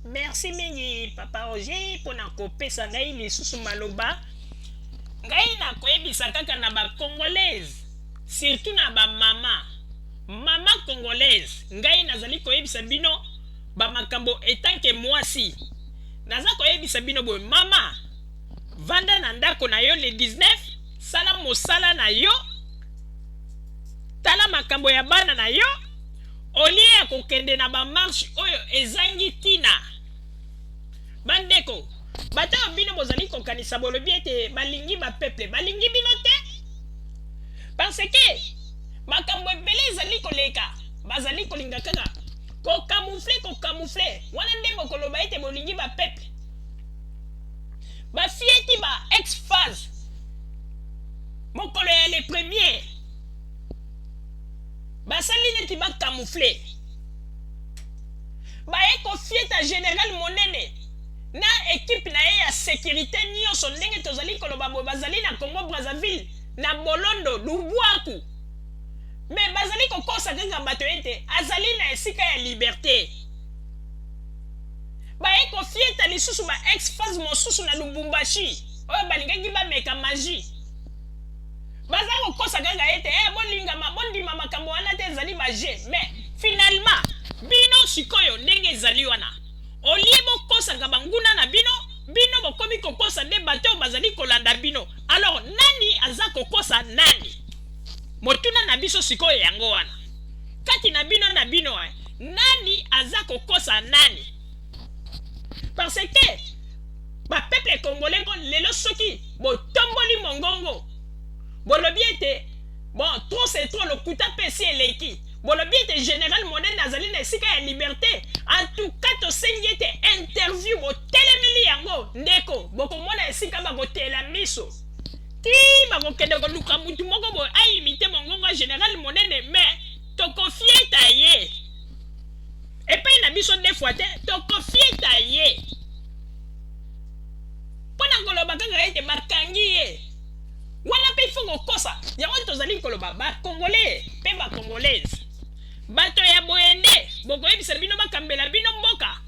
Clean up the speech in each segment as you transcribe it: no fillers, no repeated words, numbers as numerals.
Merci mingi papa Roger pona kopesa ngai lisusu maloba. Ngai nakoyebisa kaka na ba congolaise surtout na ba mama mama congolaise, ngai nazali koyebisa bino ba makambo etant que mwasi. Naza koyebisa bino boye, mama vanda na ndako na yo le 19, sala mosala na yo, tala makambo ya bana na yo, olie ya kokende na ba marche oyo ezangi ntina. Bandeko, bato oyo bino bozali kokanisa, bolobi ete balingi ba peuple, balingi bino te, parce que makambo ebele ezali koleka, bazali kolinga kaka kocamoufler, kocamoufler. Wana nde bokoloba ete bolingi ba peuple. Bafieti ba ex-FAZ mokolo ya le premier, basali neti bacamoufler, baye kofieta général Monene na équipe na ye ya sécurité nyonso. Ndenge tozali koloba boye, bazali na Congo Brazzaville, na Bolondo Lubwaku, mais bazali kokosa kaka bato ete azali na esika ya liberté. Baye kofieta lisusu ba ex-FAZ mosusu na Lubumbashi oyo balingaki bameka magie. Baza kokosa kaka ete bolingama, bondima makambo wana te, ezali baje. Mais finalement bino sikoyo ndenge ezali wana, olie bokosaka banguna na bino, bino bokomi kokosa nde bato oyo bazali kolanda bino. Alors nani aza kokosa nani? Motuna na biso sikoyo yango wana, kati na bino na bino, nani aza kokosa nani? Parce que bapeuple congolais ngo lelo, soki botomboli mongongo, bolobi ete bon, trop c'est trop, lokuta mpe esi eleki, bolobi ete général Monene azali na esika ya liberté, en tout cas tosengi ete interview, botelemeli yango, ndeko, bokomona esika bakotela miso ti bakokende koluka mutu moko boye aimiter mongongo ya général Monene. Mais tokofieta ye epai na biso deux fois te, tokofieta ye mpo na koloba kaka ete bakangi ye wana mpe ifo kokosa. Yango tozali koloba, bacongolais mpe bacongolaise, bato ya boye nde bokoyebisa bino bakambela bino mboka,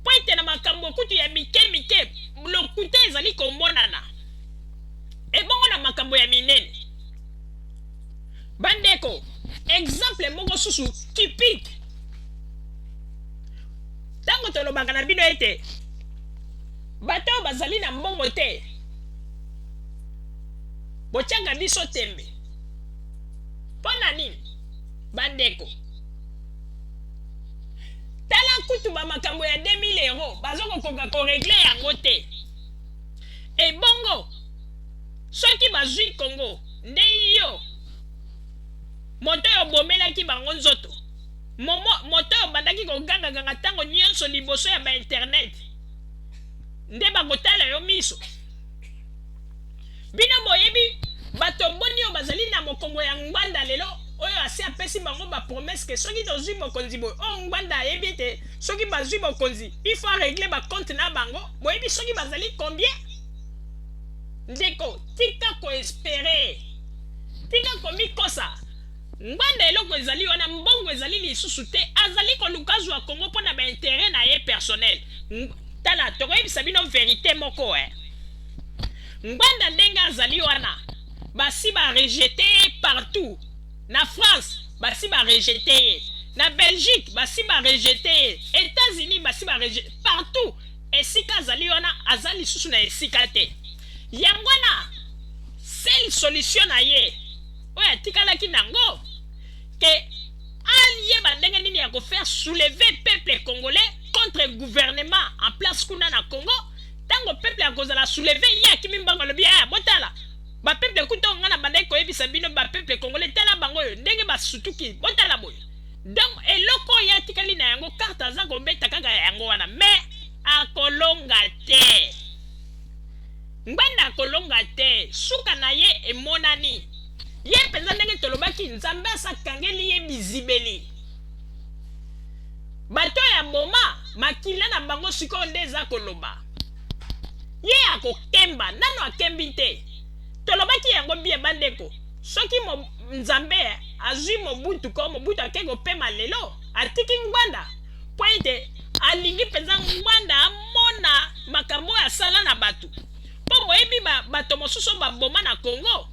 mpo ete na makambo kutu ya mike mike lokuta ezali komonana, ebongo na makambo ya minene? Bandeko, exemple moko susu typique, ntango tolobaka na bino ete bato oyo bazali na mbongo te, botiaka biso tembe. Mpo na nini? Bandeko, tala kutu bamakambo ya 2000 euro, baza kokoka korégler yango te. Ebongo soki bazwi Kongo nde yo moto oyo obomelaki bango nzoto, moto oyo obandaki kogangaganga ntango nyonso liboso ya bainternet, nde bakotala yo miso? Bino boyebi bato boni oyo bazali na mokongo ya Ngbanda lelo oyo asi apesi bango bapromesses ke soki tozwi bokonzi boye, oyo Ngbanda ayebi ete soki bazwi bokonzi, il faut régler bacompte na bango? Boyebi soki bazali combien? Ndeko, tika koespérer, tika komikosa. Ngbanda, eloko ezali wana, mbongo ezali lisusu te. Azali koluka azwa Kongo mpo na baintérêt na ye personnel. Tala, tokoyebisa bino vérité moko, eh. Ngbanda ndenge azali wana, basi barejeter ye partout. Na France basi barejeter ye, na Belgique basi barejeter ye, États-Unis basi barejeter, partout esika azali wana aza lisusu na esika te. Yango wana seule solution na ye oyo atikalaki nango ke ayeba ndenge nini ya kofaire soulever peuple congolais contre gouvernement en place kuna na Congo. Ntango peuple akozala soulevé, ye akimi mbango, alobi: "Aya, botala bapeuple kuta nga na bandaki koyebisa bino, bapeuple congolais, tala bango oyo ndenge basutuki, botala boye." Donc eloko oyo atikali na yango, carte aza kobeta kaka yango wana, mais akolonga te. Ngbanda akolonga te, suka na ye emonani. Ye mpenza, ndenge tolobaki, Nzambe asakangeli ye bizibeli. Bato ya boma makila na bango sikoyo nde eza koloba. Ye akokemba, nano akembi te. Tolobaki yango bien, bandeko, soki Nzambe azwi Mobutu ko Mobutu ake kopema lelo, atiki Ngbanda mpo ete Alingi mpenza Ngbanda amona makambo oyo asala na bato. Mpo boyebi ba, bato mosusu oyo baboma na Congo,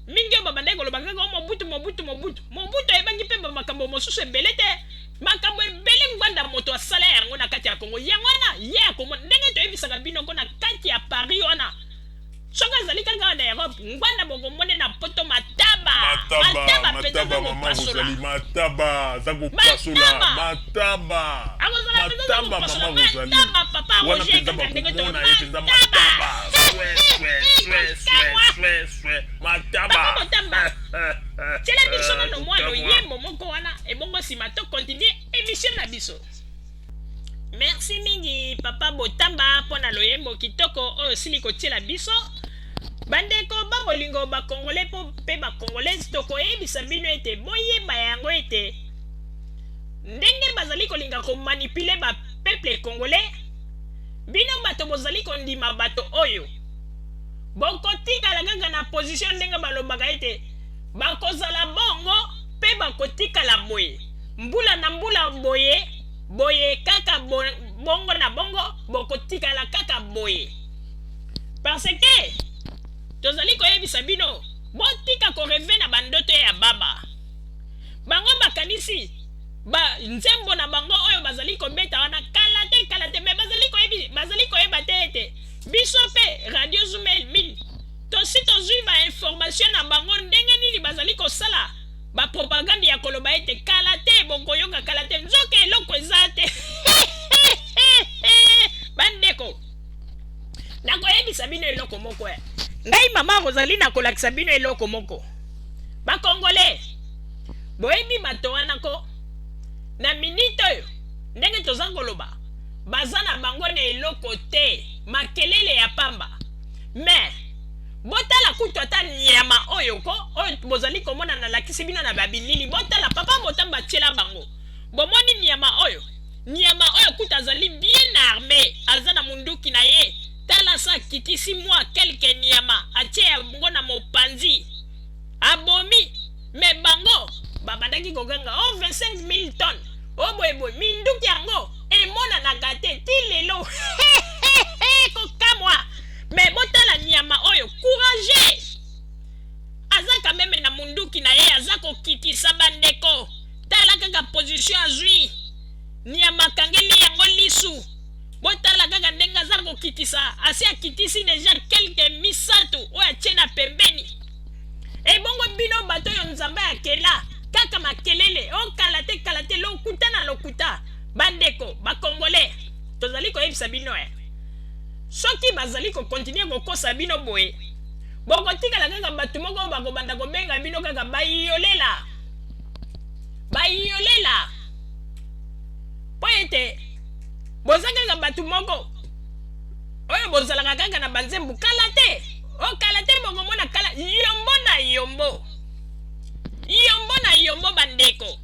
mingi oyo babandaki koloba kaka o Mobutu, Mobutu, Mobutu. Mobutu ayebaki mpe ba makambo mosusu ebele te. Makambo ebele Ngbanda moto asala yango na kati ya Congo. Yango wana ye akomona ndenge toyebisaka bino ko na kati ya Paris wana soki azali kaka na Europe, Ngbanda bokomone na poto mataba. Mataba, mataba mama Rosalie, mataba aza kopasola mataba. Akozala mpenza aza Mataba mama kopasola Rosalie. mataba papa Wana Roger mpenza kaka ndenge to bakomona ye mpenza mataba. mataba. Swe swe swe swe swe swe mataba. Papa Motamba, tiela biso nano mwa Kokamwa. loyembo moko wana ebongo nsima to continue émission na biso. Merci mingi papa Botamba mpo na loyembo kitoko oyo osili kotiela biso. Bandeko ba bolingo ba congolais po mpe ba congolaise, tokoyebisa bino ete boyeba yango ete ndenge bazali kolinga komanipuler ba peuple congolais, bino bato bozali kondima bato oyo bokotikala kaka na position ndenge balobaka ete bakozala bongo mpe bakotikala boye mbula na mbula boye boye kaka bongo na bongo bokotikala kaka boye, parce que tozali koyebisa bino botika korêver na bandoto ya baba. Bango bakanisi ba nzembo na bango oyo bazali kobeta wana kala te kala te, mais bazali koyeba te ete biso mpe Radio Zumel 1000 tosi tozwi bainformation na bango ndenge nini bazali kosala bapropagande ya koloba ete kala te bokoyoka kala te, nzoka eloko eza te. Bandeko, nakoyebisa bino eloko moko ya ngai mama Rosalie, nakolakisa bino eloko moko. Bakongole, boyebi bato wana ko na minute oyo ndenge toza koloba baza na bango na eloko te, makelele ya pamba. Mais botala kutu ata nyama oyo ko oyo bozali komona, nalakisi bino na babilili. Botala papa Botamba tiela bango, bomoni nyama oyo? Nyama oyo kutu azali bien armé, aza na munduki na ye. Tala sa akitisi mwa quelque nyama, atie yango na mopanzi, abomi. Mais bango babandaki koganga o 25 000 tonnes o boyeboye, minduki yango emonanaka te ti lelo. Kokamwa. Mais botala nyama oyo courage, aza quand même na munduki na ye, aza kokitisa bandeko. Tala kaka position azwi, nyama akangeli yango lisu. Botala kaka ndenge aza kokitisa, asi akitisi déjà quelque misato oyo atie na pembeni. Ebongo bino bato oyo Nzambe akela, kaka makelele okala te kala te, lokuta na lokuta. Bandeko bakongolais, tozali koyebisa bino e soki bazali kocontinuer kokosa bino boye, bokotikala kaka bato moko oyo bakobanda kobenga bino kaka bayolela bayolela, mpo ete boza kaka bato moko oyo bozalaka kaka na banzembu. Kala te okala te bokomona kala yombo na yombo, yombo na yombo. Bandeko,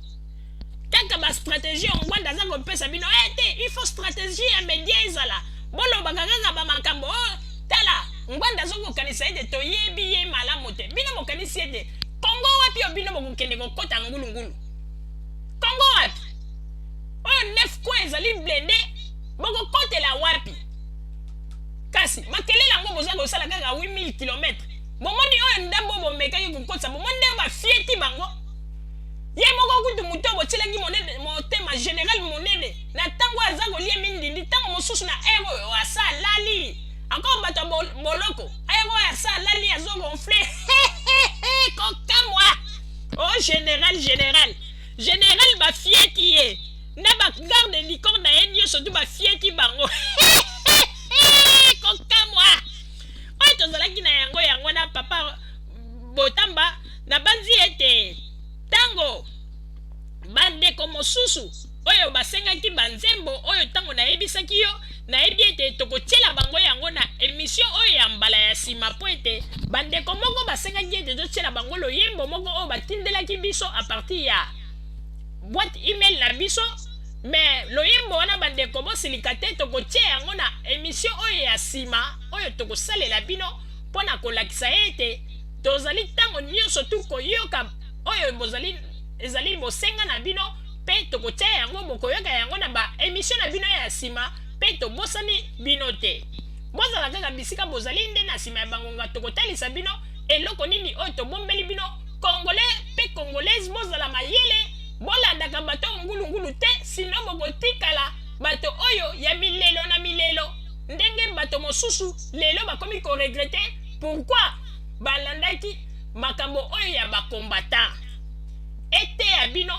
kaka bastratégie oyo Ngbanda aza kopesa bino e te, il faut stratégie ya média ezala, bolobaka kaka bamakambo oyo. Tala, Ngbanda azokokanisa ete toyebi ye malamu te. Bino bokanisi ete Kongo wapi oyo bino bokokende kokɔta ngulungulu? Kongo wapi oyo neuf coin ezali blindé? Bokokɔtela wapi? Kasi makelele yango boza kosala kaka 8000 km, bomoni oyo ndambo bomekaki kokotisa, bomoni ndenge bafieti bango. Ye moko kutu moto oyo botielaki monene motema, général monene, na ntango aza kolia mindindi, ntango mosusu na aire oyo asa alali encore, bato ya boloko aire oyo asa alali, azoronfler. Kokamwa o général, général, général, bafieti ye na bagarde du corps na ye nyonso tu, bafieti bango. Kokamwa. Oyo tozalaki na yango, yango wana. Papa Botamba, nabanzi ete ntango bandeko mosusu oyo basengaki banzembo oyo, ntango nayebisaki yo, nayebi ete tokotiela bango yango na émission oyo ya mbala ya nsima, mpo ete bandeko moko basengaki ete totiela bango loyembo moko oyo batindelaki biso à partir ya boîte email na biso. Mais loyembo wana, bandeko, bosilika te, tokotia yango na émission oyo ya nsima oyo tokosalela bino, mpo na kolakisa ye ete tozali ntango nyonso tu koyoka oyo bozali ezali bosenga na bino. mpe tokotia yango, bokoyoka yango na ba emission na bino ya nsima, mpe tobosani bino te. Bozala kaka bisika bozali, nde na nsima ya bangonga tokotalisa bino eloko nini oyo tobombeli bino. Congolais mpe Congolaise, bozala mayele, bolandaka bato ngulungulu te, sino bokotikala bato oyo ya milelo na milelo, ndenge bato mosusu lelo bakomi koregretter pourquoi balandaki makambo oyo ya bacombattant. Eteya bino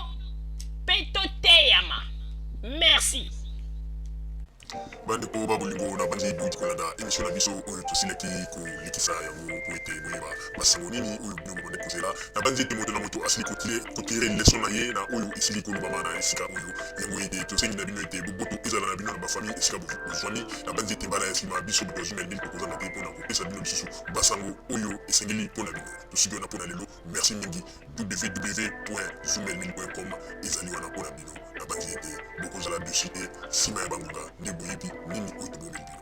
mpe toteyama. Merci. Bandeko ba bolingo, na banzi bouti kolanda émission na biso oyo tosilaki kolekisa yango po ete boyeba basango nini oyo bino bobande kozela. Na banzi ete moto na moto asili kotirer leçon na ye na oyo esili kolobama na esika oyo. Yango ete tosengi na bino ete boboto ezala na bino na bafamille esika bozwami. Na banzi ete mbala ya nsima, biso bato ya Zumel Mil tokozanga te mpona kopesa bino lisusu basango oyo esengeli mpo na bino. Tosuki wana mpo na lelo. Merci mingi. www.zumelmil.com ezali wana mpo na bino. Na banzi ete bokozala dessus te nsima ya bangonga, nde boyebi nini oyo tobomeli bino.